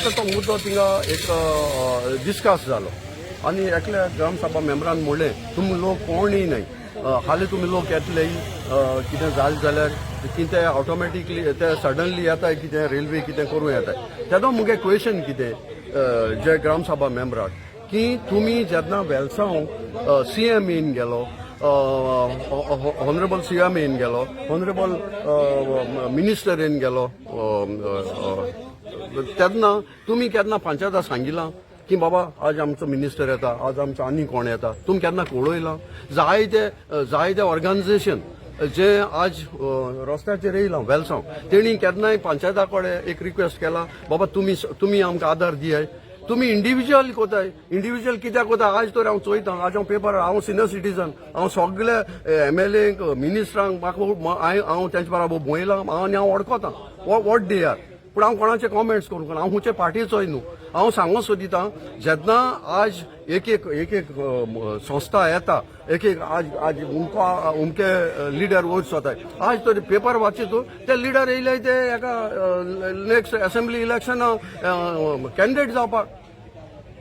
आतां तो मुद्दो थिंगा एक डिस्कस जालो आनी एकल्या ग्रामसभा मेंबरान म्हणलें, तुमी लोक कोणूय न्हय, हालीं तुमी लोक येतले, कितें जालें जाल्यार कितें ऑटोमॅटिकली ते सडनली येताय, कितें रेल्वे कितें करूं येताय. तेदो मुगे क्वेशन कितें जे ग्रामसभा मेंबराक की तुमी जेन्ना वेलसांव सी एम येवन गेलो, ऑनरेबल सी एम येवन गेलो, ऑनरेबल मिनिस्टर येवन गेलो, तेन्ना तुमी केन्ना पंचायता सांगिलां की बाबा आज आमचो मिनिस्टर येता, आज आमचो आनी कोण येता? तुमी केन्ना कळयलां? जायते जायते ऑर्गनायझेशन जे आज रस्त्याचेर येयलां वेलसांव, तेणी केन्नाय पंचायता कडेन एक रिक्वेस्ट केला, बाबा तुमी आमकां आदार दियाय? तुमी इंडिव्हिज्युअल कोताय. इंडिव्हिज्युअल कित्याक कोता? आज तर हांव चोयता, आज हांव पेपर, हांव सिनियर सिटीजन, हांव सगळे एमएलए, मिनिस्टरांक म्हाका हांव तेंचे बराबर भोंवयलां हांव आनी हांव वळखता what they are. पूण हांव कोणाचे कॉमेंट्स करूंक ना. हांव खंयचे पार्टीचोय न्हू. हांव सांगूंक सोदिता, जेन्ना आज एक एक एक एक संस्था येता, एक एक आज उमको उमके लिडर वयर सोताय, आज तर पेपर वाचितो, ते लिडर येयले ते एका नेक्स्ट असेंब्ली इलेक्शन कॅन्डिडेट जावपाक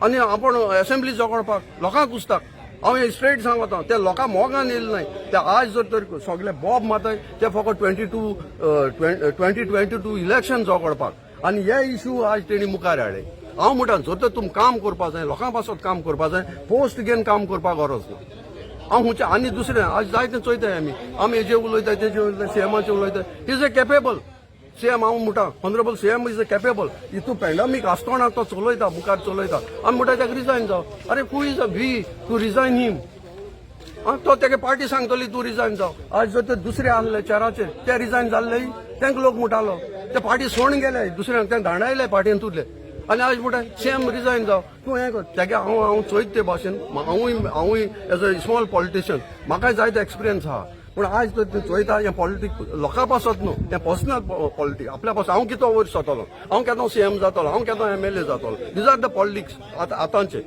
आनी आपण असेंब्ली झगडपाक लोकांक कुसता. हांव हे स्ट्रेट सांगता, ते लोकां मोगान येयले न्हय. ते आज जर तर सगळे बॉब मारताय ते फकत 2022 election झगडपाक आनी हे इशू आज तेणी मुखार हाडले. हांव म्हणटा, जर तर तुमी काम करपा जाय, लोकां पासत काम करपा जाय, पोस्ट घेवन काम करपाक गरज ना. हांव खंयचे आनी दुसरें आज जायतें चोयताय आमी. आमी हेजे उलयताय, तेजे उलयताय, सीएमाचे उलयताय. Is a capable CM. हांव म्हणटा, honourable CM is a capable. हितू पॅन्डमीक आसतना तो चलयता, मुखार चलयता. आमी म्हणटा ताका रिजायन जाव. अरे, who is a we to resign him? तो तेगे पार्टी सांगतली तूं रिजायन जाव. आज जर ते दुसरे आहले चेराचेर, ते रिजायन जाल्ले, तांकां लोक म्हणटालो, ते पार्टी सोडून गेले, दुसऱ्यांक ते धांडायले पार्टीन तुरले. आनी आज म्हणटा सीएम रिजायन जाव तूं. हें कर तेगे. हांव चोयत ते भाशेन हांवूय एज अ स्मॉल पॉलिटिशियन म्हाकाय जायते एक्सपिरियन्स आहा. पूण आज तर तूं चोयता, हें पॉलिटीक लोकां पासत न्हू, तें पर्सनल पॉलिटीक आपल्या पासत. हांव कितो वयर सरतलो, हांव केन्ना सीएम जातलो, हांव केन्ना एमएलए जातलो. These are the politics आतांचे.